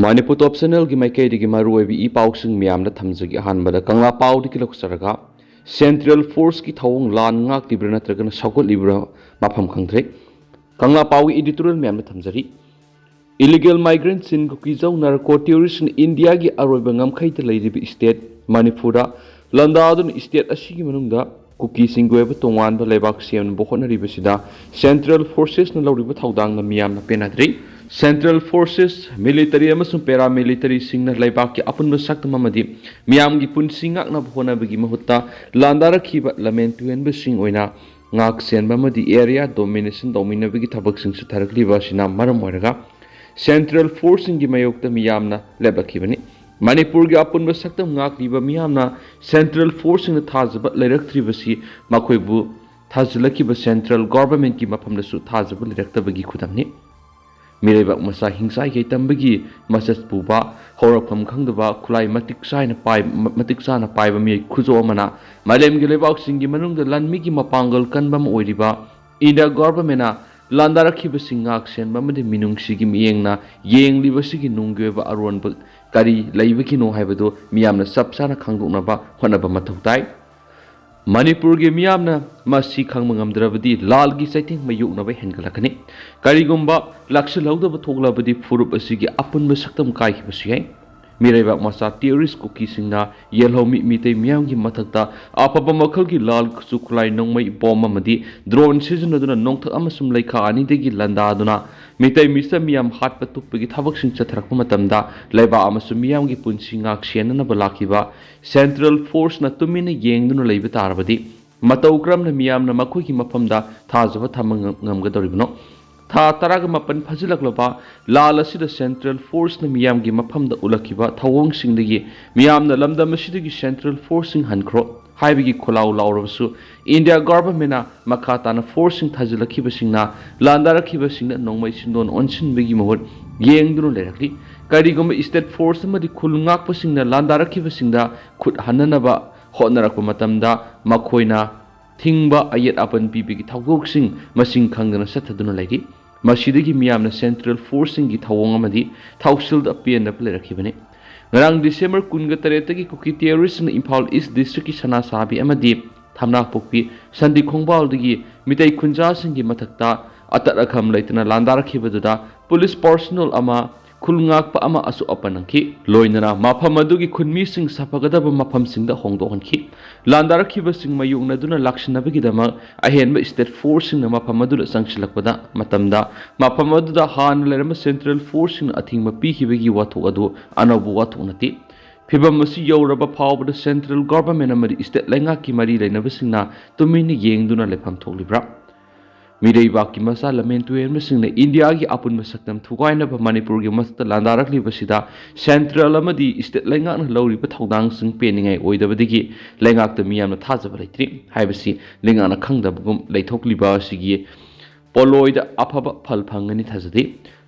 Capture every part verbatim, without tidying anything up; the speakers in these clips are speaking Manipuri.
ꯃꯅꯤꯄꯨꯔ ꯇꯣꯞ ꯆꯦꯅꯦꯜꯒꯤ ꯃꯥꯏꯀꯩꯗꯒꯤ ꯃꯔꯨꯑꯣꯏꯕ ꯏ ꯄꯥꯎꯁꯤꯡ ꯃꯌꯥꯝꯗ ꯊꯝꯖꯒꯦ꯫ ꯑꯍꯥꯟꯕꯗ ꯀꯪꯂꯥ ꯄꯥꯎꯗꯒꯤ ꯂꯧꯆꯔꯒ, ꯁꯦꯟꯇ꯭ꯔꯦꯜ ꯐꯣꯔꯁꯀꯤ ꯊꯧꯑꯣꯡ ꯂꯥꯟ ꯉꯥꯛꯂꯤꯕ꯭ꯔꯥ ꯅꯠꯇ꯭ꯔꯒꯅ ꯁꯧꯒꯠꯂꯤꯕ꯭ꯔꯥ ꯃꯐꯝ ꯈꯪꯗ꯭ꯔꯦ꯫ ꯀꯪꯂꯥ ꯄꯥꯎꯒꯤ ꯏꯗꯤꯇꯣꯔꯤꯌꯦꯜ ꯃꯌꯥꯝꯗ ꯊꯝꯖꯔꯤ꯫ Illegal migrants in Kuki Zo narco terrorist ꯏꯟꯗꯤꯌꯥꯒꯤ ꯑꯔꯣꯏꯕ ꯉꯝꯈꯩꯗ ꯂꯩꯔꯤꯕ ꯁ꯭ꯇꯦꯠ ꯃꯅꯤꯄꯨꯔꯗ ꯂꯥꯟꯗꯥꯗꯨꯅ ꯁ꯭ꯇꯦꯠ ꯑꯁꯤꯒꯤ ꯃꯅꯨꯡꯗ ꯀꯨꯀꯤꯁꯤꯡꯒꯤ ꯑꯣꯏꯕ ꯇꯣꯉꯥꯟꯕ ꯂꯩꯕꯥꯛ ꯁꯦꯝꯅꯕ ꯍꯣꯠꯅꯔꯤꯕꯁꯤꯗ ꯁꯦꯟꯇ꯭ꯔꯦꯜ ꯐꯣꯔꯁꯦꯁꯅ ꯂꯧꯔꯤꯕ ꯊꯧꯗꯥꯡꯅ ꯃꯤꯌꯥꯝꯅ ꯄꯦꯟꯅꯗ꯭ꯔꯤ꯫ ꯁꯦꯟꯇ꯭ꯔꯦꯜ ꯐꯣꯔꯁꯦꯁ, ꯃꯤꯂꯤꯇꯔꯤ ꯑꯃꯁꯨꯡ ꯄꯦꯔꯥꯃꯤꯂꯤꯇꯔꯤꯁꯤꯡꯅ ꯂꯩꯕꯥꯛꯀꯤ ꯑꯄꯨꯟꯕ ꯁꯛꯇꯝ ꯑꯃꯗꯤ ꯃꯤꯌꯥꯝꯒꯤ ꯄꯨꯟꯁꯤ ꯉꯥꯛꯅꯕ ꯍꯣꯠꯅꯕꯒꯤ ꯃꯍꯨꯠꯇ ꯂꯥꯟꯗꯥꯔꯛꯈꯤꯕ ꯂꯝꯍꯦꯟ ꯇꯨꯍꯦꯟꯕꯁꯤꯡ ꯑꯣꯏꯅ ꯉꯥꯛ ꯁꯦꯟꯕ ꯑꯃꯗꯤ ꯑꯦꯔꯤꯌꯥ ꯗꯣꯃꯤꯅꯦꯁꯟ ꯇꯧꯃꯤꯟꯅꯕꯒꯤ ꯊꯕꯛꯁꯤꯡ ꯆꯠꯊꯔꯛꯂꯤꯕ ꯑꯁꯤꯅ ꯃꯔꯝ ꯑꯣꯏꯔꯒ ꯁꯦꯟꯇ꯭ꯔꯦꯜ ꯐꯣꯔꯁꯁꯤꯡꯒꯤ ꯃꯥꯌꯣꯛꯇ ꯃꯤꯌꯥꯝꯅ ꯂꯦꯞꯂꯛꯈꯤꯕꯅꯤ꯫ ꯃꯅꯤꯄꯨꯔꯒꯤ ꯑꯄꯨꯟꯕ ꯁꯛꯇꯝ ꯉꯥꯛꯂꯤꯕ ꯃꯤꯌꯥꯝꯅ ꯁꯦꯟꯇ꯭ꯔꯦꯜ ꯐꯣꯔꯁꯁꯤꯡꯅ ꯊꯥꯖꯕ ꯂꯩꯔꯛꯇ꯭ꯔꯤꯕꯁꯤ ꯃꯈꯣꯏꯕꯨ ꯊꯥꯖꯤꯜꯂꯛꯈꯤꯕ ꯁꯦꯟꯇ꯭ꯔꯦꯜ ꯒꯣꯚꯔꯟꯃꯦꯟꯠꯀꯤ ꯃꯐꯝꯗꯁꯨ ꯊꯥꯖꯕ ꯂꯩꯔꯛꯇꯕꯒꯤ ꯈꯨꯗꯝꯅꯤ꯫ ꯃꯤꯔꯩꯕꯥꯛ ꯃꯆꯥ ꯍꯤꯡꯆꯥꯏ ꯀꯩꯇꯝꯕꯒꯤ ꯃꯆꯠ ꯄꯨꯕ, ꯍꯧꯔꯛꯐꯝ ꯈꯪꯗꯕ, ꯈꯨꯠꯂꯥꯏ ꯃꯇꯤꯛ ꯆꯥꯏꯅ ꯄꯥꯏ-, ꯃꯇꯤꯛ ꯆꯥꯅ ꯄꯥꯏꯕ ꯃꯤꯑꯣꯏ ꯈꯨꯖꯣꯞ ꯑꯃꯅ ꯃꯥꯂꯦꯝꯒꯤ ꯂꯩꯕꯥꯛꯁꯤꯡꯒꯤ ꯃꯅꯨꯡꯗ ꯂꯥꯟꯃꯤꯒꯤ ꯃꯄꯥꯡꯒꯜ ꯀꯟꯕ ꯑꯃ ꯑꯣꯏꯔꯤꯕ ꯏꯟꯗꯤꯌꯥ ꯒꯣꯚꯔꯟꯃꯦꯟꯠꯅ ꯂꯥꯟꯗꯥꯔꯛꯈꯤꯕꯁꯤꯡ ꯉꯥꯛ ꯁꯦꯟꯕ ꯑꯃꯗꯤ ꯃꯤꯅꯨꯡꯁꯤꯒꯤ ꯃꯤꯠꯌꯦꯡꯅ ꯌꯦꯡꯂꯤꯕꯁꯤꯒꯤ ꯅꯨꯡꯒꯤ ꯑꯣꯏꯕ ꯑꯔꯣꯟꯕ ꯀꯔꯤ ꯂꯩꯕꯒꯤꯅꯣ ꯍꯥꯏꯕꯗꯨ ꯃꯤꯌꯥꯝꯅ ꯆꯞ ꯆꯥꯅ ꯈꯪꯗꯣꯛꯅꯕ ꯍꯣꯠꯅꯕ ꯃꯊꯧ ꯇꯥꯏ꯫ ꯃꯅꯤꯄꯨꯔꯒꯤ ꯃꯤꯌꯥꯝꯅ ꯃꯁꯤ ꯈꯪꯕ ꯉꯝꯗ꯭ꯔꯕꯗꯤ ꯂꯥꯜꯒꯤ ꯆꯩꯊꯦꯡ ꯃꯥꯌꯣꯛꯅꯕ ꯍꯦꯟꯒꯠꯂꯛꯀꯅꯤ꯫ ꯀꯔꯤꯒꯨꯝꯕ ꯂꯥꯛꯁꯤꯜꯍꯧꯗꯕ ꯊꯣꯛꯂꯕꯗꯤ ꯐꯨꯔꯨꯞ ꯑꯁꯤꯒꯤ ꯑꯄꯨꯟꯕ ꯁꯛꯇꯝ ꯀꯥꯏꯈꯤꯕꯁꯨ ꯌꯥꯏ꯫ ꯃꯤꯔꯩꯕꯥꯛ ꯃꯆꯥ ꯇꯦꯔꯣꯔꯤꯁ ꯀꯨꯀꯤꯁꯤꯡꯅ ꯌꯦꯜꯍꯧꯃꯤ ꯃꯤꯇꯩ ꯃꯤꯌꯥꯝꯒꯤ ꯃꯊꯛꯇ ꯑꯐꯕ ꯃꯈꯜꯒꯤ ꯂꯥꯜ ꯈꯨꯠꯁꯨ ꯈꯨꯠꯂꯥꯏ ꯅꯣꯡꯃꯩ ꯕꯣꯝ ꯑꯃꯗꯤ ꯗ꯭ꯔꯣꯟ ꯁꯤꯖꯤꯟꯅꯗꯨꯅ ꯅꯣꯡꯊꯛ ꯑꯃꯁꯨꯡ ꯂꯩꯈꯥ ꯑꯅꯤꯗꯒꯤ ꯂꯥꯟꯗꯥꯗꯨꯅ ꯃꯤꯇꯩ ꯃꯤꯆꯝ ꯃꯤꯌꯥꯝ ꯍꯥꯠꯄ ꯇꯨꯞꯄꯒꯤ ꯊꯕꯛꯁꯤꯡ ꯆꯠꯊꯔꯛꯄ ꯃꯇꯝꯗ ꯂꯩꯕꯥꯛ ꯑꯃꯁꯨꯡ ꯃꯤꯌꯥꯝꯒꯤ ꯄꯨꯟꯁꯤ ꯉꯥꯛ ꯁꯦꯟꯅꯅꯕ ꯂꯥꯛꯈꯤꯕ ꯁꯦꯟꯇ꯭ꯔꯦꯜ ꯐꯣꯔꯁꯅ ꯇꯨꯃꯤꯟꯅ ꯌꯦꯡꯗꯨꯅ ꯂꯩꯕ ꯇꯥꯔꯕꯗꯤ ꯃꯇꯧ ꯀꯔꯝꯅ ꯃꯤꯌꯥꯝꯅ ꯃꯈꯣꯏꯒꯤ ꯃꯐꯝꯗ ꯊꯥꯖꯕ ꯊꯝꯕ ꯉꯝ-, ꯉꯝꯒꯗꯧꯔꯤꯕꯅꯣ? ꯊꯥ ꯇꯔꯥꯒ ꯃꯥꯄꯟ ꯐꯥꯖꯤꯜꯂꯛꯂꯕ ꯂꯥꯜ ꯑꯁꯤꯗ ꯁꯦꯟꯇ꯭ꯔꯦꯜ ꯐꯣꯔꯁꯅ ꯃꯤꯌꯥꯝꯒꯤ ꯃꯐꯝꯗ ꯎꯠꯂꯛꯈꯤꯕ ꯊꯧꯑꯣꯡꯁꯤꯡꯗꯒꯤ ꯃꯤꯌꯥꯝꯅ ꯂꯝꯗꯝ ꯑꯁꯤꯗꯒꯤ ꯁꯦꯟꯇ꯭ꯔꯦꯜ ꯐꯣꯔꯁꯁꯤꯡ ꯍꯟꯈ꯭ꯔꯣ ꯍꯥꯏꯕꯒꯤ ꯈꯣꯜꯂꯥꯎ ꯂꯥꯎꯔꯕꯁꯨ ꯏꯟꯗꯤꯌꯥ ꯒꯣꯚꯔꯟꯃꯦꯟꯠꯅ ꯃꯈꯥ ꯇꯥꯅ ꯐꯣꯔꯁꯁꯤꯡ ꯊꯥꯖꯤꯜꯂꯛꯈꯤꯕꯁꯤꯡꯅ ꯂꯥꯟꯗꯥꯔꯛꯈꯤꯕꯁꯤꯡꯗ ꯅꯣꯡꯃꯩ ꯁꯤꯟꯗꯣꯟ ꯑꯣꯟꯁꯤꯟꯕꯒꯤ ꯃꯍꯨꯠ ꯌꯦꯡꯗꯨꯅ ꯂꯩꯔꯛꯂꯤ꯫ ꯀꯔꯤꯒꯨꯝꯕ ꯁ꯭ꯇꯦꯠ ꯐꯣꯔꯁ ꯑꯃꯗꯤ ꯈꯨꯜ ꯉꯥꯛꯄꯁꯤꯡꯅ ꯂꯥꯟꯗꯥꯔꯛꯈꯤꯕꯁꯤꯡꯗ ꯈꯨꯠ ꯍꯟꯅꯅꯕ ꯍꯣꯠꯅꯔꯛꯄ ꯃꯇꯝꯗ ꯃꯈꯣꯏꯅ ꯊꯤꯡꯕ ꯑꯌꯦꯠ ꯑꯄꯟ ꯄꯤꯕꯒꯤ ꯊꯧꯗꯣꯛꯁꯤꯡ ꯃꯁꯤꯡ ꯈꯪꯗꯅ ꯆꯠꯊꯗꯨꯅ ꯂꯩꯔꯤ꯫ ꯃꯁꯤꯗꯒꯤ ꯃꯤꯌꯥꯝꯅ ꯁꯦꯟꯇ꯭ꯔꯦꯜ ꯐꯣꯔꯁꯁꯤꯡꯒꯤ ꯊꯧꯑꯣꯡ ꯑꯃꯗꯤ ꯊꯧꯁꯤꯜꯗ ꯄꯦꯟꯗꯕ ꯂꯩꯔꯛꯈꯤꯕꯅꯤ꯫ ꯉꯔꯥꯡ ꯗꯤꯁꯦꯝꯕꯔ ꯀꯨꯟꯒ ꯇꯔꯦꯠꯇꯒꯤ ꯀꯨꯀꯤ ꯇꯦꯔꯣꯔꯤꯁꯁꯤꯡꯅ ꯏꯝꯐꯥꯜ ꯏꯁ ꯗꯤꯁꯇ꯭ꯔꯤꯛꯀꯤ ꯁꯅꯥꯁꯥꯕꯤ ꯑꯃꯗꯤ ꯊꯝꯅꯥꯄꯣꯛꯄꯤ ꯁꯟꯗꯤ ꯈꯣꯡꯕꯥꯜꯗꯒꯤ ꯃꯤꯇꯩ ꯈꯨꯟꯖꯥꯁꯤꯡꯒꯤ ꯃꯊꯛꯇ ꯑꯇꯠ ꯑꯈꯝ ꯂꯩꯇꯅ ꯂꯥꯟꯗꯥꯔꯛꯈꯤꯕꯗꯨꯗ ꯄꯨꯂꯤꯁ ꯄꯥꯔꯁꯣꯅꯦꯜ ꯑꯃ, ꯈꯨꯜ ꯉꯥꯛꯄ ꯑꯃ ꯑꯁꯣꯛ ꯑꯄꯟ ꯅꯪꯈꯤ꯫ ꯂꯣꯏꯅꯅ ꯃꯐꯝ ꯑꯗꯨꯒꯤ ꯈꯨꯟꯃꯤꯁꯤꯡ ꯁꯥꯐꯒꯗꯕ ꯃꯐꯝꯁꯤꯡꯗ ꯍꯣꯡꯗꯣꯛꯍꯟꯈꯤ꯫ ꯂꯥꯟꯗꯥꯔꯛꯈꯤꯕꯁꯤꯡ ꯃꯥꯌꯣꯛꯅꯗꯨꯅ ꯂꯥꯛꯁꯤꯟꯅꯕꯒꯤꯗꯃꯛ ꯑꯍꯦꯟꯕ ꯁ꯭ꯇꯦꯠ ꯐꯣꯔꯁꯁꯤꯡꯅ ꯃꯐꯝ ꯑꯗꯨꯗ ꯆꯪꯁꯤꯜꯂꯛꯄꯗ ꯃꯇꯝꯗ ꯃꯐꯝ ꯑꯗꯨꯗ ꯍꯥꯟꯅ ꯂꯩꯔꯝꯕ ꯁꯦꯟꯇ꯭ꯔꯦꯜ ꯐꯣꯔꯁꯁꯤꯡꯅ ꯑꯊꯤꯡꯕ ꯄꯤꯈꯤꯕꯒꯤ ꯋꯥꯊꯣꯛ ꯑꯗꯨ ꯑꯅꯧꯕ ꯋꯥꯊꯣꯛ ꯅꯠꯇꯦ꯫ ꯐꯤꯚꯝ ꯑꯁꯤ ꯌꯧꯔꯕ ꯐꯥꯎꯕꯗ ꯁꯦꯟꯇ꯭ꯔꯦꯜ ꯒꯚꯔꯟꯃꯦꯟꯠ ꯑꯃꯗꯤ ꯁ꯭ꯇꯦꯠ ꯂꯩꯉꯥꯛꯀꯤ ꯃꯔꯤ ꯂꯩꯅꯕꯁꯤꯡꯅ ꯇꯨꯃꯤꯟꯅ ꯌꯦꯡꯗꯨꯅ ꯂꯩꯐꯝ ꯊꯣꯛꯂꯤꯕ꯭ꯔꯥ? ꯃꯤꯔꯩꯕꯥꯛꯀꯤ ꯃꯆꯥ ꯂꯝꯍꯦꯟ ꯇꯨꯍꯦꯟꯕꯁꯤꯡꯅ ꯏꯟꯗꯤꯌꯥꯒꯤ ꯑꯄꯨꯟꯕ ꯁꯛꯇꯝ ꯊꯨꯒꯥꯏꯅꯕ ꯃꯅꯤꯄꯨꯔꯒꯤ ꯃꯊꯛꯇ ꯂꯥꯟꯗꯥꯔꯛꯂꯤꯕꯁꯤꯗ ꯁꯦꯟꯇ꯭ꯔꯦꯜ ꯑꯃꯗꯤ ꯁ꯭ꯇꯦꯠ ꯂꯩꯉꯥꯛꯅ ꯂꯧꯔꯤꯕ ꯊꯧꯗꯥꯡꯁꯤꯡ ꯄꯦꯟꯅꯤꯡꯉꯥꯏ ꯑꯣꯏꯗꯕꯗꯒꯤ ꯂꯩꯉꯥꯛꯇ ꯃꯤꯌꯥꯝꯅ ꯊꯥꯖꯕ ꯂꯩꯇ꯭ꯔꯤ ꯍꯥꯏꯕꯁꯤ ꯂꯩꯉꯥꯛꯅ ꯈꯪꯗꯕꯒꯨꯝ ꯂꯩꯊꯣꯛꯂꯤꯕ ꯑꯁꯤꯒꯤ ꯄꯣꯂꯣꯏꯗ ꯑꯐꯕ ꯐꯜ ꯐꯪꯒꯅꯤ ꯊꯥꯖꯗꯦ꯫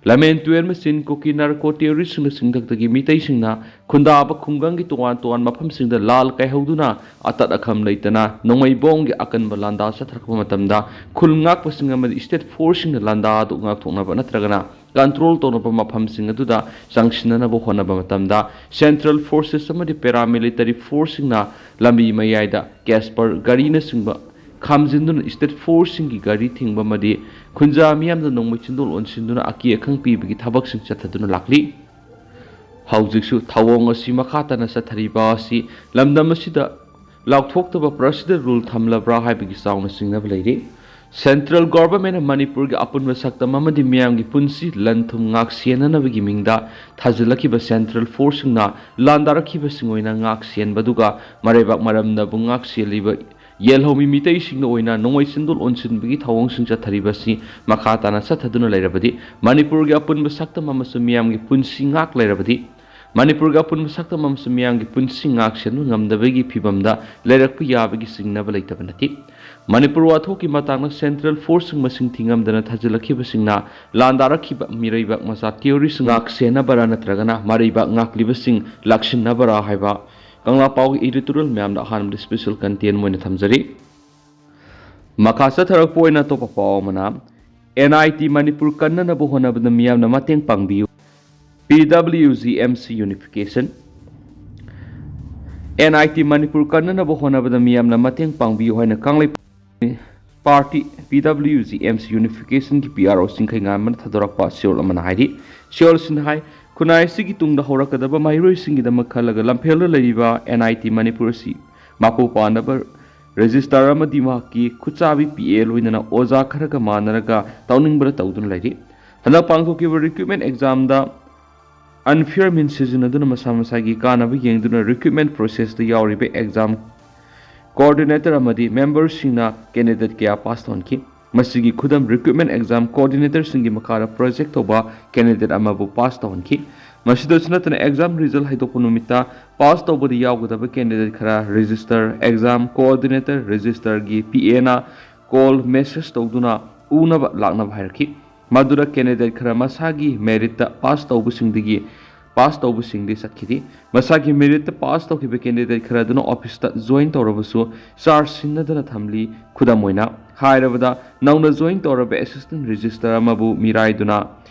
ꯂꯝꯍꯦꯟ ꯇꯨꯍꯦꯟꯕꯁꯤꯡ ꯀꯨꯀꯤ ꯅꯥꯔꯀꯣ ꯇꯦꯔꯣꯔꯤꯁꯁꯤꯡꯅ ꯆꯤꯡꯊꯛꯇꯒꯤ ꯃꯤꯇꯩꯁꯤꯡꯅ ꯈꯨꯟꯗꯥꯕ ꯈꯨꯡꯒꯪꯒꯤ ꯇꯣꯉꯥꯟ ꯇꯣꯉꯥꯟꯕ ꯃꯐꯝꯁꯤꯡꯗ ꯂꯥꯜ ꯀꯥꯏꯍꯧꯗꯨꯅ ꯑꯇꯠ ꯑꯈꯝ ꯂꯩꯇꯅ ꯅꯣꯡꯃꯩꯕꯣꯡꯒꯤ ꯑꯀꯟꯕ ꯂꯥꯟꯗꯥ ꯆꯠꯊꯔꯛꯄ ꯃꯇꯝꯗ ꯈꯨꯜ ꯉꯥꯛꯄꯁꯤꯡ ꯑꯃꯗꯤ ꯁ꯭ꯇꯦꯠ ꯐꯣꯔꯁꯁꯤꯡꯅ ꯂꯥꯟꯗꯥ ꯑꯗꯨ ꯉꯥꯛꯊꯣꯛꯅꯕ ꯅꯠꯇ꯭ꯔꯒꯅ ꯀꯟꯇ꯭ꯔꯣꯜ ꯇꯧꯅꯕ ꯃꯐꯝꯁꯤꯡ ꯑꯗꯨꯗ ꯆꯪꯁꯤꯟꯅꯅꯕ ꯍꯣꯠꯅꯕ ꯃꯇꯝꯗ ꯁꯦꯟꯇ꯭ꯔꯦꯜ ꯐꯣꯔꯁꯦꯁ ꯑꯃꯗꯤ ꯄꯦꯔꯥꯃꯤꯂꯤꯇꯔꯤ ꯐꯣꯔꯁꯁꯤꯡꯅ ꯂꯝꯕꯤ ꯃꯌꯥꯏꯗ ꯀꯦꯁꯄꯔ ꯒꯥꯔꯤꯅꯆꯤꯡꯕ ꯈꯥꯝꯖꯤꯟꯗꯨꯅ ꯁ꯭ꯇꯦꯠ ꯐꯣꯔꯁꯁꯤꯡꯒꯤ ꯒꯥꯔꯤ ꯊꯤꯡꯕ ꯑꯃꯗꯤ ꯈꯨꯟꯖꯥ ꯃꯤꯌꯥꯝꯗ ꯅꯣꯡꯃꯩ ꯆꯤꯟꯗꯣꯜ ꯑꯣꯟꯁꯤꯟꯗꯨꯅ ꯑꯀꯤ ꯑꯈꯪ ꯄꯤꯕꯒꯤ ꯊꯕꯛꯁꯤꯡ ꯆꯠꯊꯗꯨꯅ ꯂꯥꯛꯂꯤ꯫ ꯍꯧꯖꯤꯛꯁꯨ ꯊꯧꯑꯣꯡ ꯑꯁꯤ ꯃꯈꯥ ꯇꯥꯅ ꯆꯠꯊꯔꯤꯕ ꯑꯁꯤ ꯂꯝꯗꯝ ꯑꯁꯤꯗ ꯂꯥꯎꯊꯣꯛꯇꯕ ꯄ꯭ꯔꯁꯤꯗꯦꯟ ꯔꯨꯜ ꯊꯝꯂꯕ꯭ꯔꯥ ꯍꯥꯏꯕꯒꯤ ꯆꯥꯎꯅ ꯆꯤꯡꯅꯕ ꯂꯩꯔꯤ꯫ ꯁꯦꯟꯇ꯭ꯔꯦꯜ ꯒꯣꯚꯔꯟꯃꯦꯟꯠꯅ ꯃꯅꯤꯄꯨꯔꯒꯤ ꯑꯄꯨꯟꯕ ꯁꯛꯇꯝ ꯑꯃꯗꯤ ꯃꯤꯌꯥꯝꯒꯤ ꯄꯨꯟꯁꯤ ꯂꯟ ꯊꯨꯝ ꯉꯥꯛ ꯁꯦꯟꯅꯅꯕꯒꯤ ꯃꯤꯡꯗ ꯊꯥꯖꯤꯜꯂꯛꯈꯤꯕ ꯁꯦꯟꯇ꯭ꯔꯦꯜ ꯐꯣꯔꯁꯁꯤꯡꯅ ꯂꯥꯟꯗꯥꯔꯛꯈꯤꯕꯁꯤꯡ ꯑꯣꯏꯅ ꯉꯥꯛ ꯁꯦꯟꯕꯗꯨꯒ ꯃꯔꯩꯕꯥꯛ ꯃꯔꯝꯅꯕꯨ ꯉꯥꯛ ꯁꯦꯜꯂꯤꯕ ꯌꯦꯜꯍꯧꯃꯤ ꯃꯤꯇꯩꯁꯤꯡꯅ ꯑꯣꯏꯅ ꯅꯣꯡꯃꯩ ꯆꯤꯟꯗꯣꯜ ꯑꯣꯟꯁꯤꯟꯕꯒꯤ ꯊꯧꯑꯣꯡꯁꯤꯡ ꯆꯠꯊꯔꯤꯕ ꯑꯁꯤ ꯃꯈꯥ ꯇꯥꯅ ꯆꯠꯊꯗꯨꯅ ꯂꯩꯔꯕꯗꯤ ꯃꯅꯤꯄꯨꯔꯒꯤ ꯑꯄꯨꯟꯕ ꯁꯛꯇꯝ ꯑꯃꯁꯨꯡ ꯃꯤꯌꯥꯝꯒꯤ ꯄꯨꯟꯁꯤ ꯉꯥꯛ ꯂꯩꯔꯕꯗꯤ ꯃꯅꯤꯄꯨꯔꯒꯤ ꯑꯄꯨꯟꯕ ꯁꯛꯇꯝ ꯑꯃꯁꯨꯡ ꯃꯤꯌꯥꯝꯒꯤ ꯄꯨꯟꯁꯤ ꯉꯥꯛ ꯁꯦꯟꯕ ꯉꯝꯗꯕꯒꯤ ꯐꯤꯕꯝꯗ ꯂꯩꯔꯛꯄ ꯌꯥꯕꯒꯤ ꯆꯤꯡꯅꯕ ꯂꯩꯇꯕ ꯅꯠꯇꯦ꯫ ꯃꯅꯤꯄꯨꯔ ꯋꯥꯊꯣꯛꯀꯤ ꯃꯇꯥꯡꯗ ꯁꯦꯟꯇ꯭ꯔꯦꯜ ꯐꯣꯔꯁꯁꯤꯡ ꯃꯁꯤꯡ ꯊꯤꯉꯝꯗꯅ ꯊꯥꯖꯤꯜꯂꯛꯈꯤꯕꯁꯤꯡꯅ ꯂꯥꯟꯗꯥꯔꯛꯈꯤꯕ ꯃꯤꯔꯩꯕꯥꯛ ꯃꯆꯥ ꯇꯦꯔꯣꯔꯤꯁ ꯉꯥꯛ ꯁꯦꯟꯅꯕꯔꯥ ꯅꯠꯇ꯭ꯔꯒꯅ ꯃꯔꯩꯕꯥꯛ ꯉꯥꯛꯂꯤꯕꯁꯤꯡ ꯂꯥꯛꯁꯤꯟꯅꯕꯔꯥ ꯍꯥꯏꯕ ꯀꯪꯂꯥ ꯄꯥꯎꯒꯤ ꯏꯗꯤꯇꯣꯔꯤꯌꯦꯜ ꯃꯌꯥꯝꯗ ꯑꯍꯥꯟꯕꯗ ꯁ꯭ꯄꯦꯁꯦꯜ ꯀꯟꯇꯦꯟ ꯑꯣꯏꯅ ꯊꯝꯖꯔꯤ꯫ ꯃꯈꯥ ꯆꯠꯊꯔꯛꯄ ꯑꯣꯏꯅ ꯑꯇꯣꯞꯄ ꯄꯥꯎ ꯑꯃꯅ, ꯑꯦꯟ ꯑꯥꯏ ꯇꯤ ꯃꯅꯤꯄꯨꯔ ꯀꯟꯅꯅꯕ ꯍꯣꯠꯅꯕꯗ ꯃꯤꯌꯥꯝꯅ ꯃꯇꯦꯡ ꯄꯥꯡꯕꯤꯌꯨ꯫ P W G M C unification. N I T Manipur ꯀꯟꯅꯅꯕ ꯍꯣꯠꯅꯕꯗ ꯃꯤꯌꯥꯝꯅ ꯃꯇꯦꯡ ꯄꯥꯡꯕꯤꯌꯨ ꯍꯥꯏꯅ Kanglei party P W G M C ꯌꯨꯅꯤꯐꯤꯀꯦꯁꯟꯒꯤ ꯄꯤ ꯑꯥꯔ ꯑꯣ ꯆꯤꯡꯈꯩꯉꯥꯟꯕꯅ ꯊꯥꯗꯣꯔꯛꯄ ꯁꯤꯑꯣꯜ ꯑꯃꯅ ꯍꯥꯏꯔꯤ꯫ ꯁꯤꯑꯣꯜꯁꯤꯅ ꯍꯥꯏ, ꯈꯨꯟꯅꯥꯏ ꯑꯁꯤꯒꯤ ꯇꯨꯡꯗ ꯍꯧꯔꯛꯀꯗꯕ ꯃꯍꯩꯔꯣꯏꯁꯤꯡꯒꯤꯗꯃꯛ ꯈꯜꯂꯒ ꯂꯝꯐꯦꯜꯗ ꯂꯩꯔꯤꯕ ꯑꯦꯟ ꯑꯥꯏ ꯇꯤ ꯃꯅꯤꯄꯨꯔ ꯑꯁꯤ ꯃꯄꯨ ꯄꯥꯟꯅꯕ ꯔꯦꯖꯤꯁꯇꯥꯔ ꯑꯃꯗꯤ ꯃꯍꯥꯛꯀꯤ ꯈꯨꯠꯆꯥꯕꯤ ꯄꯤ ꯑꯦ ꯂꯣꯏꯅꯅ ꯑꯣꯖꯥ ꯈꯔꯒ ꯃꯥꯟꯅꯔꯒ ꯇꯧꯅꯤꯡꯕꯗ ꯇꯧꯗꯨꯅ ꯂꯩꯔꯤ꯫ ꯍꯟꯗꯛ ꯄꯥꯡꯊꯣꯛꯈꯤꯕ ꯔꯤꯀ꯭ꯔꯨꯠꯃꯦꯟ ꯑꯦꯛꯖꯥꯝꯗ ꯑꯟꯐꯤꯌꯔ ꯃꯤꯟꯁ ꯁꯤꯖꯤꯟꯅꯗꯨꯅ ꯃꯁꯥ ꯃꯁꯥꯒꯤ ꯀꯥꯟꯅꯕ ꯌꯦꯡꯗꯨꯅ ꯔꯤꯀ꯭ꯔꯨꯠꯃꯦꯟ ꯄ꯭ꯔꯣꯁꯦꯁꯇ ꯌꯥꯎꯔꯤꯕ ꯑꯦꯛꯖꯥꯝ ꯀꯣꯑꯣꯔꯗꯤꯅꯦꯇꯔ ꯑꯃꯗꯤ ꯃꯦꯝꯕꯔꯁꯤꯡꯅ ꯀꯦꯟꯗꯤꯗꯦꯠ ꯀꯌꯥ ꯄꯥꯁ ꯇꯧꯍꯟꯈꯤ꯫ ꯃꯁꯤꯒꯤ ꯈꯨꯗꯝ ꯔꯤꯀ꯭ꯔꯨꯠꯃꯦꯟ ꯑꯦꯛꯖꯥꯝ ꯀꯣꯑꯣꯔꯗꯤꯅꯦꯇꯔꯁꯤꯡꯒꯤ ꯃꯈꯥꯗ ꯄ꯭ꯔꯣꯖꯦꯛ ꯇꯧꯕ ꯀꯦꯟꯗꯤꯗꯦꯠ ꯑꯃꯕꯨ ꯄꯥꯁ ꯇꯧꯍꯟꯈꯤ꯫ ꯃꯁꯤꯗꯁꯨ ꯅꯠꯇꯅ ꯑꯦꯛꯖꯥꯝ ꯔꯤꯖꯜ ꯍꯥꯏꯗꯣꯛꯄ ꯅꯨꯃꯤꯠꯇ ꯄꯥꯁ ꯇꯧꯕꯗ ꯌꯥꯎꯒꯗꯕ ꯀꯦꯟꯗꯤꯗꯦꯠ ꯈꯔ ꯔꯦꯖꯤꯁꯇꯔ ꯑꯦꯛꯖꯥꯝ ꯀꯣꯑꯣꯔꯗꯤꯅꯦꯇꯔ ꯔꯦꯖꯤꯁꯇꯔꯒꯤ ꯄꯤ ꯑꯦꯅ ꯀꯣꯜ ꯃꯦꯁꯦꯖ ꯇꯧꯗꯨꯅ ꯎꯅꯕ ꯂꯥꯛꯅꯕ ꯍꯥꯏꯔꯛꯈꯤ꯫ ꯃꯗꯨꯗ ꯀꯦꯟꯗꯤꯗꯦꯠ ꯈꯔ ꯃꯁꯥꯒꯤ ꯃꯦꯔꯤꯠꯇ ꯄꯥꯁ ꯇꯧꯕꯁꯤꯡꯗꯒꯤ ꯄꯥꯁ ꯇꯧꯕꯁꯤꯡꯗꯤ ꯆꯠꯈꯤꯗꯦ꯫ ꯃꯁꯥꯒꯤ ꯃꯦꯔꯤꯠꯇ ꯄꯥꯁ ꯇꯧꯈꯤꯕ ꯀꯦꯟꯗꯤꯗꯦꯠ ꯈꯔ ꯑꯗꯨꯅ ꯑꯣꯐꯤꯁꯇ ꯖꯣꯏꯟ ꯇꯧꯔꯕꯁꯨ ꯆꯥꯔꯖ ꯁꯤꯟꯅꯗꯅ ꯊꯝꯂꯤ꯫ ꯈꯨꯗꯝ ꯑꯣꯏꯅ ꯍꯥꯏꯔꯕꯗ, ꯅꯧꯅ ꯖꯣꯏꯟ ꯇꯧꯔꯕ ꯑꯦꯁꯤꯁꯇꯦꯟ ꯔꯦꯖꯤꯁꯇꯔ ꯑꯃꯕꯨ ꯃꯤꯔꯥꯏꯗꯨꯅ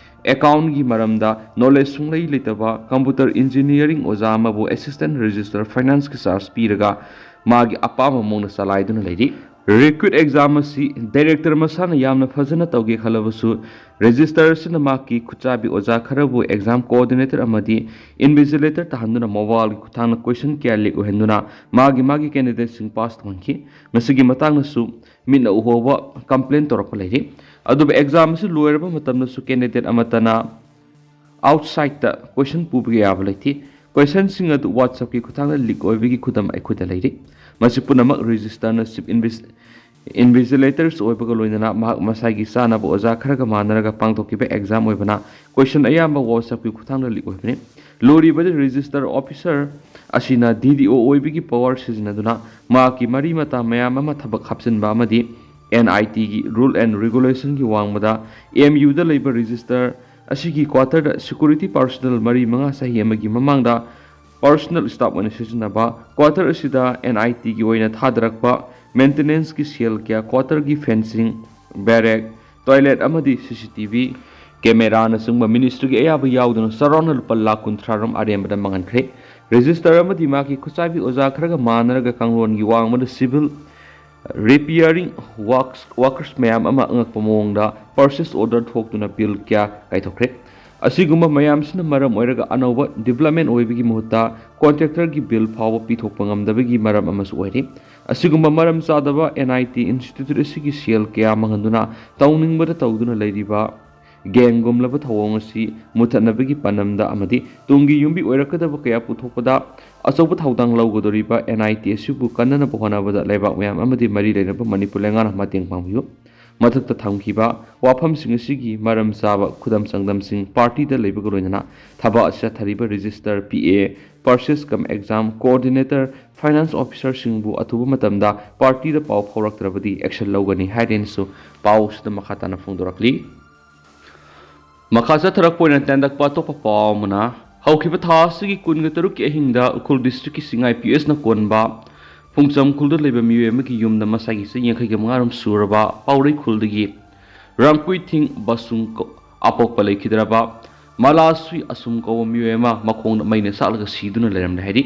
ꯑꯦꯀꯥꯎꯟꯒꯤ ꯃꯔꯝꯗ ꯅꯣꯂꯦꯖ ꯁꯨꯡꯂꯩ ꯂꯩꯇꯕ ꯀꯝꯄ꯭ꯌꯨꯇꯔ ꯏꯟꯖꯤꯅꯤꯌꯥꯔꯤꯡ ꯑꯣꯖꯥ ꯑꯃꯕꯨ ꯑꯦꯁꯤꯁꯇꯦꯟ ꯔꯦꯖꯤꯁꯇꯔ ꯐꯥꯏꯅꯥꯟꯁꯀꯤ ꯆꯥꯔꯖ ꯄꯤꯔꯒ ꯃꯥꯒꯤ ꯑꯄꯥꯝꯕ ꯃꯑꯣꯡꯗ ꯆꯂꯥꯏꯗꯨꯅ ꯂꯩꯔꯤ꯫ ꯔꯤꯀ꯭ꯔꯨꯠ ꯑꯦꯛꯖꯥꯝ ꯑꯁꯤ ꯗꯥꯏꯔꯦꯛꯇꯔ ꯃꯁꯥꯅ ꯌꯥꯝꯅ ꯐꯖꯅ ꯇꯧꯒꯦ ꯈꯜꯂꯕꯁꯨ, ꯔꯦꯖꯤꯁꯇꯔ ꯑꯁꯤꯅ ꯃꯍꯥꯛꯀꯤ ꯈꯨꯠꯆꯥꯕꯤ ꯑꯣꯖꯥ ꯈꯔꯕꯨ ꯑꯦꯛꯖꯥꯝ ꯀꯣꯑꯣꯔꯗꯤꯅꯦꯇꯔ ꯑꯃꯗꯤ ꯏꯟꯚꯤꯖꯤꯂꯦꯇꯔ ꯇꯥꯍꯟꯗꯨꯅ ꯃꯣꯕꯥꯏꯜꯒꯤ ꯈꯨꯠꯊꯥꯡꯗ ꯀꯣꯏꯁꯟ ꯀꯌꯥ ꯂꯤꯛ ꯑꯣꯏꯍꯟꯗꯨꯅ ꯃꯥꯒꯤ ꯃꯥꯒꯤ ꯀꯦꯟꯗꯤꯗꯦꯠꯁꯤꯡ ꯄꯥꯁ ꯇꯧꯍꯟꯈꯤ꯫ ꯃꯁꯤꯒꯤ ꯃꯇꯥꯡꯗꯁꯨ ꯃꯤꯠꯅ ꯎꯍꯧꯕ ꯀꯝꯄ꯭ꯂꯦꯟ ꯇꯧꯔꯛꯄ ꯂꯩꯔꯤ꯫ ꯑꯗꯨꯕꯨ ꯑꯦꯛꯖꯥꯝ ꯑꯁꯤ ꯂꯣꯏꯔꯕ ꯃꯇꯝꯗꯁꯨ ꯀꯦꯟꯗꯤꯗꯦꯠ ꯑꯃꯠꯇꯅ ꯑꯥꯎꯠꯁꯥꯏꯠꯇ ꯀꯣꯏꯁꯟ ꯄꯨꯕꯒꯤ ꯑꯌꯥꯕ ꯂꯩꯇꯦ꯫ ꯀꯣꯏꯁꯟꯁꯤꯡ ꯑꯗꯨ WhatsApp-ꯀꯤ ꯈꯨꯠꯊꯥꯡꯗ ꯂꯤꯛ ꯑꯣꯏꯕꯒꯤ ꯈꯨꯗꯝ ꯑꯩꯈꯣꯏꯗ ꯂꯩꯔꯤ꯫ ꯃꯁꯤ ꯄꯨꯝꯅꯃꯛ ꯔꯦꯖꯤꯁꯇꯔꯅ ꯆꯤꯐ ꯏꯟꯚꯤꯖꯤꯂꯦꯇꯔꯁ ꯑꯣꯏꯕꯒ ꯂꯣꯏꯅꯅ ꯃꯍꯥꯛ ꯃꯁꯥꯒꯤ ꯆꯥꯅꯕ ꯑꯣꯖꯥ ꯈꯔꯒ ꯃꯥꯟꯅꯔꯒ ꯄꯥꯡꯊꯣꯛꯈꯤꯕ ꯑꯦꯛꯖꯥꯝ ꯑꯣꯏꯕꯅ ꯀꯣꯏꯁꯟ ꯑꯌꯥꯝꯕ WhatsApp-ꯀꯤ ꯈꯨꯠꯊꯥꯡꯗ ꯂꯤꯛ ꯑꯣꯏꯕꯅꯤ꯫ ꯂꯨꯔꯤꯕꯗꯤ ꯔꯦꯖꯤꯁꯇꯔ ꯑꯣꯐꯤꯁꯔ ꯑꯁꯤꯅ ꯗꯤ ꯗꯤ ꯑꯣ ꯑꯣꯏꯕꯒꯤ ꯄꯋꯥꯔ ꯁꯤꯖꯤꯟꯅꯗꯨꯅ ꯃꯍꯥꯛꯀꯤ ꯃꯔꯤ ꯃꯇꯥ ꯃꯌꯥꯝ ꯑꯃ ꯊꯕꯛ ꯍꯥꯞꯆꯤꯟꯕ ꯑꯃꯗꯤ ꯑꯦꯟ ꯑꯥꯏ ꯇꯤꯒꯤ ꯔꯨꯜ ꯑꯦꯟ ꯔꯤꯒꯨꯂꯦꯁꯟꯒꯤ ꯋꯥꯡꯃꯗ ꯑꯦꯝ ꯌꯨꯗ ꯂꯩꯕ ꯔꯦꯖꯤꯁꯇꯔ ꯑꯁꯤꯒꯤ ꯀ꯭ꯋꯥꯇꯔꯗ ꯁꯦꯀ꯭ꯌꯨꯔꯤꯇꯤ ꯄꯥꯔꯁꯣꯅꯦꯜ ꯃꯔꯤ ꯃꯉꯥ ꯆꯍꯤ ꯑꯃꯒꯤ ꯃꯃꯥꯡꯗ ꯄꯥꯔꯁꯣꯅꯦꯜ ꯁ꯭ꯇꯥꯐ ꯑꯣꯏꯅ ꯁꯤꯖꯤꯟꯅꯕ꯫ ꯀ꯭ꯋꯥꯇꯔ ꯑꯁꯤꯗ ꯑꯦꯟ ꯑꯥꯏ ꯇꯤꯒꯤ ꯑꯣꯏꯅ ꯊꯥꯗꯔꯛꯄ ꯃꯦꯟꯇꯦꯅꯦꯟꯁꯀꯤ ꯁꯦꯜ ꯀꯌꯥ, ꯀ꯭ꯋꯥꯇꯔꯒꯤ ꯐꯦꯟꯁꯤꯡ, ꯕꯦꯔꯦꯛ, ꯇꯣꯏꯂꯦꯠ ꯑꯃꯗꯤ ꯁꯤ ꯁꯤ ꯇꯤ ꯚꯤ ꯀꯦꯃꯦꯔꯥꯅꯆꯤꯡꯕ ꯃꯤꯅꯤꯁꯇ꯭ꯔꯤꯒꯤ ꯑꯌꯥꯕ ꯌꯥꯎꯗꯅ ꯆꯥꯎꯔꯥꯛꯅ ꯂꯨꯄꯥ ꯂꯥꯈ ꯀꯨꯟꯊ꯭ꯔꯥ ꯔꯣꯝ ꯑꯔꯦꯝꯕꯗ ꯃꯥꯡꯍꯟꯈ꯭ꯔꯦ꯫ ꯔꯦꯖꯤꯁꯇꯔ ꯑꯃꯗꯤ ꯃꯍꯥꯛꯀꯤ ꯈꯨꯠꯆꯥꯏꯕꯤ ꯑꯣꯖꯥ ꯈꯔꯒ ꯃꯥꯟꯅꯔꯒ ꯀꯥꯡꯂꯣꯟꯒꯤ ꯋꯥꯡꯃꯗ ꯁꯤꯚꯤꯜ ꯔꯤꯄꯤꯌꯥꯔꯤꯡ ꯋꯥꯛꯁ ꯋꯥꯀꯔꯁ ꯃꯌꯥꯝ ꯑꯃ ꯑꯉꯛꯄ ꯃꯑꯣꯡꯗ ꯄꯔꯆꯦꯁ ꯑꯣꯔꯗꯔ ꯊꯣꯛꯇꯨꯅ ꯕꯤꯜ ꯀꯌꯥ ꯀꯥꯏꯊꯣꯛꯈ꯭ꯔꯦ꯫ ꯑꯁꯤꯒꯨꯝꯕ ꯃꯌꯥꯝꯁꯤꯅ ꯃꯔꯝ ꯑꯣꯏꯔꯒ ꯑꯅꯧꯕ ꯗꯤꯕꯂꯞꯃꯦꯟ ꯑꯣꯏꯕꯒꯤ ꯃꯍꯨꯠꯇ ꯀꯣꯟꯇ꯭ꯔꯦꯛꯇꯔꯒꯤ ꯕꯤꯜ ꯐꯥꯎꯕ ꯄꯤꯊꯣꯛꯄ ꯉꯝꯗꯕꯒꯤ ꯃꯔꯝ ꯑꯃꯁꯨ ꯑꯣꯏꯔꯤ꯫ ꯑꯁꯤꯒꯨꯝꯕ ꯃꯔꯝ ꯆꯥꯗꯕ ꯑꯦꯟ ꯑꯥꯏ ꯇꯤ ꯏꯟꯁꯇꯤꯇ꯭ꯌꯨꯠ ꯑꯁꯤꯒꯤ ꯁꯦꯜ ꯀꯌꯥ ꯃꯥꯡꯍꯟꯗꯨꯅ ꯇꯧꯅꯤꯡꯕꯗ ꯇꯧꯗꯨꯅ ꯂꯩꯔꯤꯕ ꯒꯦꯡꯒꯨꯝꯂꯕ ꯊꯧꯑꯣꯡ ꯑꯁꯤ ꯃꯨꯊꯠꯅꯕꯒꯤ ꯄꯥꯟꯗꯝꯗ ꯑꯃꯗꯤ ꯇꯨꯡꯒꯤ ꯌꯨꯝꯕꯤ ꯑꯣꯏꯔꯛꯀꯗꯕ ꯀꯌꯥ ꯄꯨꯊꯣꯛꯄꯗ ꯑꯆꯧꯕ ꯊꯧꯗꯥꯡ ꯂꯧꯒꯗꯧꯔꯤꯕ ꯑꯦꯟ ꯑꯥꯏ ꯇꯤ ꯑꯁꯤꯕꯨ ꯀꯟꯅꯅꯕ ꯍꯣꯠꯅꯕꯗ ꯂꯩꯕꯥꯛ ꯃꯌꯥꯝ ꯑꯃꯗꯤ ꯃꯔꯤ ꯂꯩꯅꯕ ꯃꯅꯤꯄꯨꯔ ꯂꯩꯉꯥꯛꯅ ꯃꯇꯦꯡ ꯄꯥꯡꯕꯤꯌꯨ꯫ ꯃꯊꯛꯇ ꯊꯝꯈꯤꯕ ꯋꯥꯐꯝꯁꯤꯡ ꯑꯁꯤꯒꯤ ꯃꯔꯝ ꯆꯥꯕ ꯈꯨꯗꯝ ꯆꯥꯡꯗꯝꯁꯤꯡ ꯄꯥꯔꯇꯤꯗ ꯂꯩꯕꯒ ꯂꯣꯏꯅꯅ ꯊꯕꯛ ꯑꯁꯤ ꯆꯠꯊꯔꯤꯕ ꯔꯦꯖꯤꯁꯇꯔ, ꯄꯤ ꯑꯦ, ꯄꯔꯆꯦꯁ ꯀꯝ ꯑꯦꯛꯖꯥꯝ ꯀꯣꯑꯣꯔꯗꯤꯅꯦꯇꯔ, ꯐꯥꯏꯅꯥꯟꯁ ꯑꯣꯐꯤꯁꯔꯁꯤꯡꯕꯨ ꯑꯊꯨꯕ ꯃꯇꯝꯗ ꯄꯥꯔꯇꯤꯗ ꯄꯥꯎ ꯐꯥꯎꯔꯛꯇ꯭ꯔꯕꯗꯤ ꯑꯦꯛꯁꯟ ꯂꯧꯒꯅꯤ ꯍꯥꯏꯔꯦꯅꯁꯨ ꯄꯥꯎꯁꯤꯗ ꯃꯈꯥ ꯇꯥꯅ ꯐꯣꯡꯗꯣꯔꯛꯂꯤ꯫ ꯃꯈꯥ ꯆꯠꯊꯔꯛꯄ ꯑꯣꯏꯅ ꯇꯦꯟꯗꯛꯄ ꯑꯇꯣꯞꯄ ꯄꯥꯎ ꯑꯃꯅ, ꯍꯧꯈꯤꯕ ꯊꯥ ꯑꯁꯤꯒꯤ ꯀꯨꯟꯒ ꯇꯔꯨꯛꯀꯤ ꯑꯍꯤꯡꯗ ꯎꯈ꯭ꯔꯨꯜ ꯗꯤꯁꯇ꯭ꯔꯤꯛꯀꯤ ꯁꯤꯡꯉꯥꯏ ꯄꯤ ꯑꯦꯁꯅ ꯀꯣꯟꯕ ꯐꯨꯡꯆꯝ ꯈꯨꯜꯗ ꯂꯩꯕ ꯃꯤꯑꯣꯏ ꯑꯃꯒꯤ ꯌꯨꯝꯗ ꯃꯁꯥꯒꯤ ꯆꯍꯤ ꯌꯥꯡꯈꯩꯒ ꯃꯉꯥ ꯔꯣꯝ ꯁꯨꯔꯕ ꯄꯥꯎꯔꯩ ꯈꯨꯜꯗꯒꯤ ꯔꯥꯡꯄꯨꯏꯊꯤꯡ ꯕꯁꯨꯡ ꯀ-, ꯑꯄꯣꯛꯄ ꯂꯩꯈꯤꯗ꯭ꯔꯕ ꯃꯂꯥꯁꯨꯏ ꯑꯁꯨꯝ ꯀꯧꯕ ꯃꯤꯑꯣꯏ ꯑꯃ ꯃꯈꯣꯡꯗ ꯃꯩꯅ ꯆꯥꯛꯂꯒ ꯁꯤꯗꯨꯅ ꯂꯩꯔꯝꯂꯦ ꯍꯥꯏꯔꯤ꯫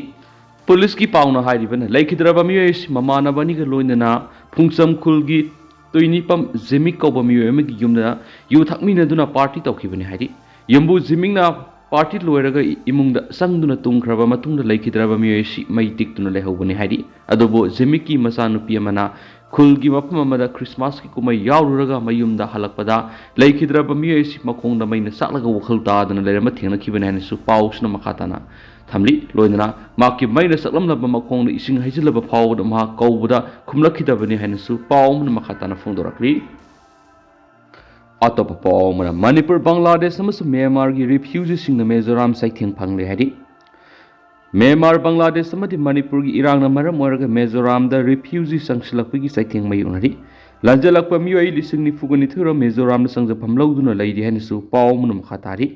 ꯄꯨꯂꯤꯁꯀꯤ ꯄꯥꯎꯅ ꯍꯥꯏꯔꯤꯕꯅ, ꯂꯩꯈꯤꯗ꯭ꯔꯕ ꯃꯤꯑꯣꯏ ꯑꯁꯤ ꯃꯃꯥꯟꯅꯕ ꯑꯅꯤꯒ ꯂꯣꯏꯅꯅ ꯐꯨꯡꯆꯝ ꯈꯨꯜꯒꯤ ꯇꯨꯏꯅꯤꯄꯝ ꯖꯦꯃꯤꯛ ꯀꯧꯕ ꯃꯤꯑꯣꯏ ꯑꯃꯒꯤ ꯌꯨꯝꯗ ꯌꯨ ꯊꯛꯃꯤꯟꯅꯗꯨꯅ ꯄꯥꯔꯇꯤ ꯇꯧꯈꯤꯕꯅꯤ ꯍꯥꯏꯔꯤ꯫ ꯌꯨꯝꯕꯨ ꯖꯦꯃꯤꯛꯅ ꯄꯥꯔꯇꯤ ꯂꯣꯏꯔꯒ ꯏꯃꯨꯡꯗ ꯆꯪꯗꯨꯅ ꯇꯨꯝꯈ꯭ꯔꯕ ꯃꯇꯨꯡꯗ ꯂꯩꯈꯤꯗ꯭ꯔꯕ ꯃꯤꯑꯣꯏ ꯑꯁꯤ ꯃꯩ ꯇꯤꯛꯇꯨꯅ ꯂꯩꯍꯧꯕꯅꯤ ꯍꯥꯏꯔꯤ꯫ ꯑꯗꯨꯕꯨ ꯖꯦꯃꯤꯛꯀꯤ ꯃꯆꯥꯅꯨꯄꯤ ꯑꯃꯅ ꯈꯨꯜꯒꯤ ꯃꯐꯝ ꯑꯃꯗ ꯈ꯭ꯔꯤꯁꯃꯥꯁꯀꯤ ꯀꯨꯝꯍꯩ ꯌꯥꯎꯔꯨꯔꯒ ꯃꯌꯨꯝꯗ ꯍꯜꯂꯛꯄꯗ ꯂꯩꯈꯤꯗ꯭ꯔꯕ ꯃꯤꯑꯣꯏ ꯑꯁꯤ ꯃꯈꯣꯡꯗ ꯃꯩꯅ ꯆꯥꯛꯂꯒ ꯋꯥꯈꯜ ꯇꯥꯗꯅ ꯂꯩꯔꯝꯕ ꯊꯦꯡꯅꯈꯤꯕꯅꯤ ꯍꯥꯏꯅꯁꯨ ꯄꯥꯎꯁꯤꯅ ꯃꯈꯥ ꯇꯥꯅ ꯊꯝꯂꯤ꯫ ꯂꯣꯏꯅꯅ ꯃꯍꯥꯛꯀꯤ ꯃꯩꯅ ꯆꯥꯛꯂꯝꯂꯕ ꯃꯈꯣꯡꯗ ꯏꯁꯤꯡ ꯍꯩꯖꯤꯜꯂꯕ ꯐꯥꯎꯕꯗ ꯃꯍꯥꯛ ꯀꯧꯕꯗ ꯈꯨꯝꯂꯛꯈꯤꯗꯕꯅꯤ ꯍꯥꯏꯅꯁꯨ ꯄꯥꯎ ꯑꯃꯅ ꯃꯈꯥ ꯇꯥꯅ ꯐꯣꯡꯗꯣꯔꯛꯂꯤ꯫ ꯑꯇꯣꯞꯄ ꯄꯥꯎ ꯑꯃꯅ, ꯃꯅꯤꯄꯨꯔ, ꯕꯪꯒ꯭ꯂꯥꯗꯦꯁ ꯑꯃꯁꯨꯡ ꯃ꯭ꯌꯥꯟꯃꯥꯔꯒꯤ ꯔꯤꯐ꯭ꯌꯨꯖꯤꯁꯤꯡꯅ ꯃꯤꯖꯣꯔꯥꯝ ꯆꯩꯊꯦꯡ ꯐꯪꯂꯦ ꯍꯥꯏꯔꯤ꯫ ꯃ꯭ꯌꯥꯟꯃꯥꯔ, ꯕꯪꯒ꯭ꯂꯥꯗꯦꯁ ꯑꯃꯗꯤ ꯃꯅꯤꯄꯨꯔꯒꯤ ꯏꯔꯥꯡꯅ ꯃꯔꯝ ꯑꯣꯏꯔꯒ ꯃꯤꯖꯣꯔꯥꯝꯗ ꯔꯤꯐ꯭ꯌꯨꯖꯤ ꯆꯪꯁꯤꯜꯂꯛꯄꯒꯤ ꯆꯩꯊꯦꯡ ꯃꯥꯌꯣꯛꯅꯔꯤ꯫ ꯂꯥꯟꯖꯦꯜꯂꯛꯄ ꯃꯤꯑꯣꯏ ꯂꯤꯁꯤꯡ ꯅꯤꯐꯨꯒ ꯅꯤꯊꯣꯏ ꯔꯣꯝ ꯃꯤꯖꯣꯔꯥꯝꯗ ꯆꯪꯖꯐꯝ ꯂꯧꯗꯨꯅ ꯂꯩꯔꯤ ꯍꯥꯏꯅꯁꯨ ꯄꯥꯎ ꯑꯃꯅ ꯃꯈꯥ ꯇꯥꯔꯤ꯫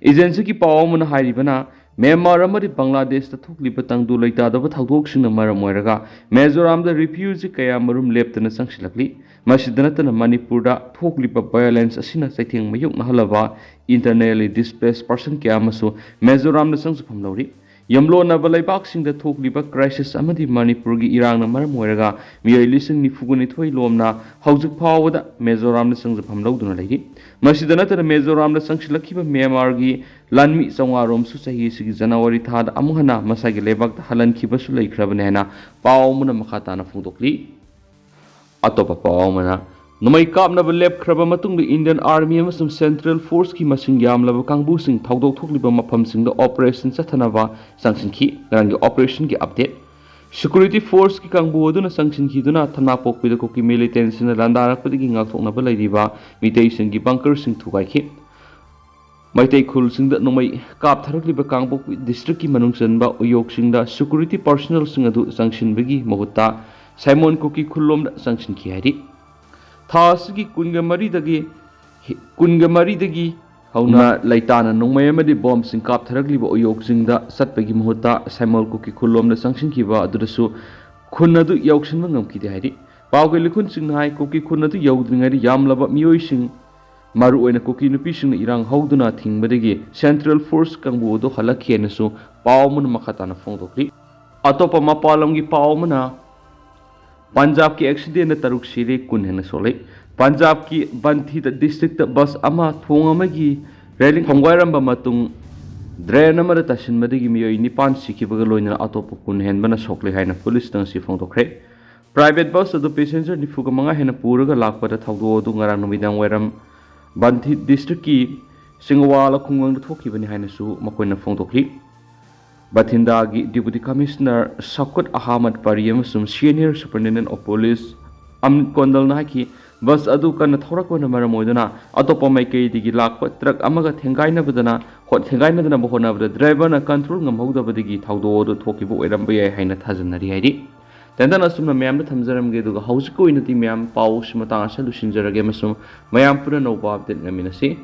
ꯑꯦꯖꯦꯟꯁꯤꯒꯤ ꯄꯥꯎ ꯑꯃꯅ ꯍꯥꯏꯔꯤꯕꯅ, ꯃ꯭ꯌꯥꯟꯃꯥꯔ ꯑꯃꯗꯤ ꯕꯪꯒ꯭ꯂꯥꯗꯦꯁꯇ ꯊꯣꯛꯂꯤꯕ ꯇꯪꯗꯨ ꯂꯩꯇꯥꯗꯕ ꯊꯧꯗꯣꯛꯁꯤꯡꯅ ꯃꯔꯝ ꯑꯣꯏꯔꯒ ꯃꯤꯖꯣꯔꯥꯝꯗ ꯔꯤꯐ꯭ꯌꯨꯖꯤ ꯀꯌꯥ ꯃꯔꯨꯝ ꯂꯦꯞꯇꯅ ꯆꯪꯁꯤꯜꯂꯛꯂꯤ꯫ ꯃꯁꯤꯗ ꯅꯠꯇꯅ ꯃꯅꯤꯄꯨꯔꯗ ꯊꯣꯛꯂꯤꯕ ꯚꯥꯏꯑꯣꯂꯦꯟꯁ ꯑꯁꯤꯅ ꯆꯩꯊꯦꯡ ꯃꯥꯌꯣꯛꯅꯍꯜꯂꯕ ꯏꯟꯇꯔꯅꯦꯜꯂꯤ ꯗꯤꯁꯄ꯭ꯂꯦꯁ ꯄꯔꯁꯟ ꯀꯌꯥ ꯑꯃꯁꯨ ꯃꯤꯖꯣꯔꯥꯝꯗ ꯆꯪꯖꯐꯝ ꯂꯧꯔꯤ꯫ ꯌꯨꯝꯂꯣꯟꯅꯕ ꯂꯩꯕꯥꯛꯁꯤꯡꯗ ꯊꯣꯛꯂꯤꯕ ꯀ꯭ꯔꯥꯏꯁꯤꯁ ꯑꯃꯗꯤ ꯃꯅꯤꯄꯨꯔꯒꯤ ꯏꯔꯥꯡꯅ ꯃꯔꯝ ꯑꯣꯏꯔꯒ ꯃꯤꯑꯣꯏ ꯂꯤꯁꯤꯡ ꯅꯤꯐꯨꯒ ꯅꯤꯊꯣꯏ ꯂꯣꯝꯅ ꯍꯧꯖꯤꯛ ꯐꯥꯎꯕꯗ ꯃꯤꯖꯣꯔꯥꯝꯗ ꯆꯪꯖꯐꯝ ꯂꯧꯗꯨꯅ ꯂꯩꯔꯤ꯫ ꯃꯁꯤꯗ ꯅꯠꯇꯅ ꯃꯤꯖꯣꯔꯥꯝꯗ ꯆꯪꯁꯤꯜꯂꯛꯈꯤꯕ ꯃ꯭ꯌꯥꯟꯃꯥꯔꯒꯤ ꯂꯥꯟꯃꯤ ꯆꯥꯝꯃꯉꯥ ꯔꯣꯝꯁꯨ ꯆꯍꯤ ꯑꯁꯤꯒꯤ ꯖꯅꯋꯥꯔꯤ ꯊꯥꯗ ꯑꯃꯨꯛ ꯍꯟꯅ ꯃꯁꯥꯒꯤ ꯂꯩꯕꯥꯛꯇ ꯍꯜꯍꯟꯈꯤꯕꯁꯨ ꯂꯩꯈ꯭ꯔꯕꯅꯤ ꯍꯥꯏꯅ ꯄꯥꯎ ꯑꯃꯅ ꯃꯈꯥ ꯇꯥꯅ ꯐꯣꯡꯗꯣꯛꯂꯤ꯫ ꯑꯇꯣꯞꯄ ꯄꯥꯎ ꯑꯃꯅ, ꯅꯣꯡꯃꯩ ꯀꯥꯞꯅꯕ ꯂꯦꯞꯈ꯭ꯔꯕ ꯃꯇꯨꯡꯗ ꯏꯟꯗꯤꯌꯟ ꯑꯥꯔꯃꯤ ꯑꯃꯁꯨꯡ ꯁꯦꯟꯇ꯭ꯔꯦꯜ ꯐꯣꯔꯁꯀꯤ ꯃꯁꯤꯡ ꯌꯥꯝꯂꯕ ꯀꯥꯡꯕꯨꯁꯤꯡ ꯊꯧꯗꯣꯛ ꯊꯣꯛꯂꯤꯕ ꯃꯐꯝꯁꯤꯡꯗ ꯑꯣꯄꯔꯦꯁꯟ ꯆꯠꯊꯅꯕ ꯆꯪꯁꯤꯟꯈꯤ꯫ ꯉꯔꯥꯡꯒꯤ ꯑꯣꯄꯔꯦꯁꯟꯒꯤ ꯑꯞꯗꯦꯠ꯫ ꯁꯦꯀ꯭ꯌꯨꯔꯤꯇꯤ ꯐꯣꯔꯁꯀꯤ ꯀꯥꯡꯕꯨ ꯑꯗꯨꯅ ꯆꯪꯁꯤꯟꯈꯤꯗꯨꯅ ꯊꯝꯅꯥꯄꯣꯛꯄꯤꯗ ꯀꯨꯀꯤ ꯃꯤꯂꯤꯇꯦꯟꯁꯤꯡꯅ ꯂꯥꯟꯗꯥꯔꯛꯄꯗꯒꯤ ꯉꯥꯛꯊꯣꯛꯅꯕ ꯂꯩꯔꯤꯕ ꯃꯤꯇꯩꯁꯤꯡꯒꯤ ꯕꯪꯀꯔꯁꯤꯡ ꯊꯨꯒꯥꯏꯈꯤ꯫ ꯃꯩꯇꯩ ꯈꯨꯜꯁꯤꯡꯗ ꯅꯣꯡꯃꯩ ꯀꯥꯞꯊꯔꯛꯂꯤꯕ ꯀꯥꯡꯄꯣꯛꯄꯤ ꯗꯤꯁꯇ꯭ꯔꯤꯛꯀꯤ ꯃꯅꯨꯡ ꯆꯟꯕ ꯎꯌꯣꯛꯁꯤꯡꯗ ꯁꯦꯀ꯭ꯌꯨꯔꯤꯇꯤ ꯄꯥꯔꯁꯣꯅꯦꯜꯁꯤꯡ ꯑꯗꯨ ꯆꯪꯁꯤꯟꯕꯒꯤ ꯃꯍꯨꯠꯇ ꯁꯥꯏꯃꯣꯟ ꯀꯨꯀꯤ ꯈꯨꯜꯂꯣꯝꯗ ꯆꯪꯁꯤꯟꯈꯤ ꯍꯥꯏꯔꯤ꯫ ꯊꯥ ꯑꯁꯤꯒꯤ ꯀꯨꯟꯒ ꯃꯔꯤꯗꯒꯤ, ꯀꯨꯟꯒ ꯃꯔꯤꯗꯒꯤ ꯍꯧꯅ ꯂꯩꯇꯥꯅ ꯅꯣꯡꯃꯩ ꯑꯃꯗꯤ ꯕꯣꯝꯁꯤꯡ ꯀꯥꯞꯊꯔꯛꯂꯤꯕ ꯎꯌꯣꯛꯁꯤꯡꯗ ꯆꯠꯄꯒꯤ ꯃꯍꯨꯠꯇ ꯁꯥꯏꯃꯣꯟ ꯀꯨꯀꯤ ꯈꯨꯜꯂꯣꯝꯗ ꯆꯪꯁꯤꯟꯈꯤꯕ ꯑꯗꯨꯗꯁꯨ ꯈꯨꯟ ꯑꯗꯨ ꯌꯧꯁꯤꯟꯕ ꯉꯝꯈꯤꯗꯦ ꯍꯥꯏꯔꯤ꯫ ꯄꯥꯎꯒꯤ ꯂꯤꯈꯨꯟꯁꯤꯡꯅ ꯍꯥꯏ, ꯀꯨꯀꯤ ꯈꯨꯟ ꯑꯗꯨ ꯌꯧꯗ꯭ꯔꯤꯉꯩꯗ ꯌꯥꯝꯂꯕ ꯃꯤꯑꯣꯏꯁꯤꯡ, ꯃꯔꯨꯑꯣꯏꯅ ꯀꯨꯀꯤ ꯅꯨꯄꯤꯁꯤꯡꯅ ꯏꯔꯥꯡ ꯍꯧꯗꯨꯅ ꯊꯤꯡꯕꯗꯒꯤ ꯁꯦꯟꯇ꯭ꯔꯦꯜ ꯐꯣꯔꯁ ꯀꯥꯡꯕꯨ ꯑꯗꯨ ꯍꯜꯂꯛꯈꯤ ꯍꯥꯏꯅꯁꯨ ꯄꯥꯎ ꯑꯃꯅ ꯃꯈꯥ ꯇꯥꯅ ꯐꯣꯡꯗꯣꯛꯂꯤ꯫ ꯑꯇꯣꯞꯄ ꯃꯄꯥꯟ ꯂꯝꯒꯤ ꯄꯥꯎ ꯑꯃꯅ, ꯄꯟꯖꯥꯕꯀꯤ ꯑꯦꯛꯁꯤꯗꯦꯟꯗ ꯇꯔꯨꯛ ꯁꯤꯔꯦ, ꯀꯨꯟ ꯍꯦꯟꯅ ꯁꯣꯛꯂꯦ꯫ ꯄꯟꯖꯥꯕꯀꯤ ꯕꯟꯊꯤꯗ ꯗꯤꯁꯇ꯭ꯔꯤꯛꯇ ꯕꯁ ꯑꯃ ꯊꯣꯡ ꯑꯃꯒꯤ ꯔꯦꯂꯤꯡ ꯊꯣꯡꯒꯥꯏꯔꯝꯕ ꯃꯇꯨꯡ ꯗ꯭ꯔꯦꯟ ꯑꯃꯗ ꯇꯥꯁꯤꯟꯕꯗꯒꯤ ꯃꯤꯑꯣꯏ ꯅꯤꯄꯥꯟ ꯁꯤꯈꯤꯕꯒ ꯂꯣꯏꯅꯅ ꯑꯇꯣꯞꯄ ꯀꯨꯟ ꯍꯦꯟꯕꯅ ꯁꯣꯛꯂꯦ ꯍꯥꯏꯅ ꯄꯨꯂꯤꯁꯅ ꯉꯁꯤ ꯐꯣꯡꯗꯣꯛꯈ꯭ꯔꯦ꯫ ꯄ꯭ꯔꯥꯏꯚꯦꯠ ꯕꯁ ꯑꯗꯨ ꯄꯦꯁꯦꯟꯖꯔ ꯅꯤꯐꯨꯒ ꯃꯉꯥ ꯍꯦꯟꯅ ꯄꯨꯔꯒ ꯂꯥꯛꯄꯗ ꯊꯧꯗꯣꯛ ꯑꯗꯨ ꯉꯔꯥꯡ ꯅꯨꯃꯤꯗꯥꯡ ꯋꯥꯏꯔꯝ ꯕꯟꯊꯤꯠ ꯗꯤꯁꯇ꯭ꯔꯤꯛꯀꯤ ꯁꯤꯡꯋꯥꯂꯥ ꯈꯨꯡꯒꯪꯗ ꯊꯣꯛꯈꯤꯕꯅꯤ ꯍꯥꯏꯅꯁꯨ ꯃꯈꯣꯏꯅ ꯐꯣꯡꯗꯣꯛꯂꯤ꯫ ꯕꯊꯤꯟꯗꯥꯒꯤ ꯗꯤꯄꯨꯇꯤ ꯀꯃꯤꯁꯅꯔ ꯁꯀꯨꯠ ꯑꯍꯃꯗ ꯄꯥꯔꯤ ꯑꯃꯁꯨꯡ senior superintendent of police Amit ꯀꯣꯟꯗꯜꯅ ꯍꯥꯏꯈꯤ, ꯕꯁ ꯑꯗꯨ ꯀꯟꯅ ꯊꯧꯔꯛꯄꯅ ꯃꯔꯝ ꯑꯣꯏꯗꯨꯅ ꯑꯇꯣꯞꯄ ꯃꯥꯏꯀꯩꯗꯒꯤ ꯂꯥꯛꯄ ꯇ꯭ꯔꯛ ꯑꯃꯒ ꯊꯦꯡꯒꯥꯏꯅꯕꯗꯅ ꯍꯣ-, ꯊꯦꯡꯒꯥꯏꯅꯗꯅꯕ ꯍꯣꯠꯅꯕꯗ ꯗ꯭ꯔꯥꯏꯚꯔꯅ ꯀꯟꯇ꯭ꯔꯣꯜ ꯉꯝꯍꯧꯗꯕꯗꯒꯤ ꯊꯧꯗꯣꯛ ꯑꯗꯨ ꯊꯣꯛꯈꯤꯕ ꯑꯣꯏꯔꯝꯕ ꯌꯥꯏ ꯍꯥꯏꯅ ꯊꯥꯖꯅꯔꯤ ꯍꯥꯏꯔꯤ꯫ ꯇꯦꯟꯗꯟ ꯑꯁꯨꯝꯅ ꯃꯌꯥꯝꯗ ꯊꯝꯖꯔꯝꯒꯦ, ꯑꯗꯨꯒ ꯍꯧꯖꯤꯛꯀꯤ ꯑꯣꯏꯅꯗꯤ ꯃꯌꯥꯝ ꯄꯥꯎꯁꯤ ꯃꯇꯥꯡ ꯑꯁꯤꯗ ꯂꯣꯏꯁꯤꯟꯖꯔꯒꯦ ꯑꯃꯁꯨꯡ ꯃꯌꯥꯝ ꯄꯨꯟꯅ ꯑꯅꯧꯕ ꯑꯞꯗꯦꯠ ꯉꯥꯏꯃꯤꯟꯅꯁꯤ꯫